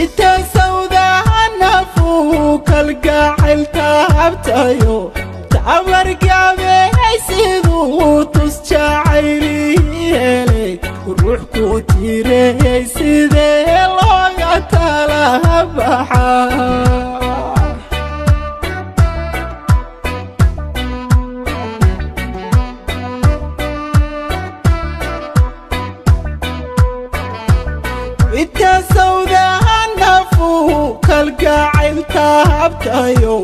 Inta sawdaanafu kalgacayl taabtayo, tabargaabey siduu tus jacayli helay, ruux ku tiirey sidee looga tala baxaa? Inta sawdaanafu kalgacayl taabtayo,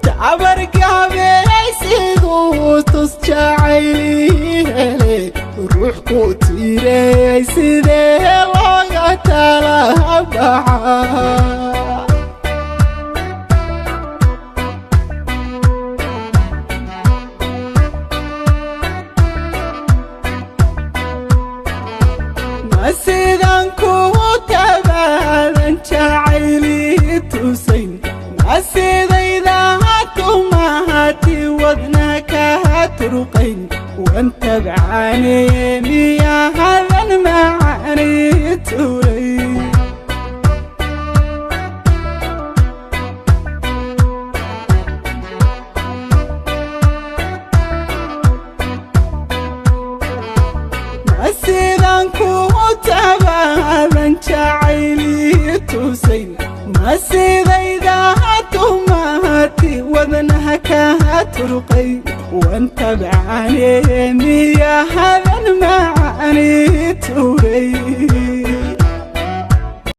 tabargaabey siduu tus jacayli helay, ruux ku tiirey sidee looga tala baxaa? Ma sidaan kuu tabaadan jacayli tusayn? Ma sidayda tumahati wadna kaa turqayn? Wan tabcaaneye, miyahadan macani turay? Ma sidaan kuu tabaadan jacayli tusayn? Ma sidayda tumahati wadnaha kaa turqay? Wan tabcaaneye, miyahadan macani turay?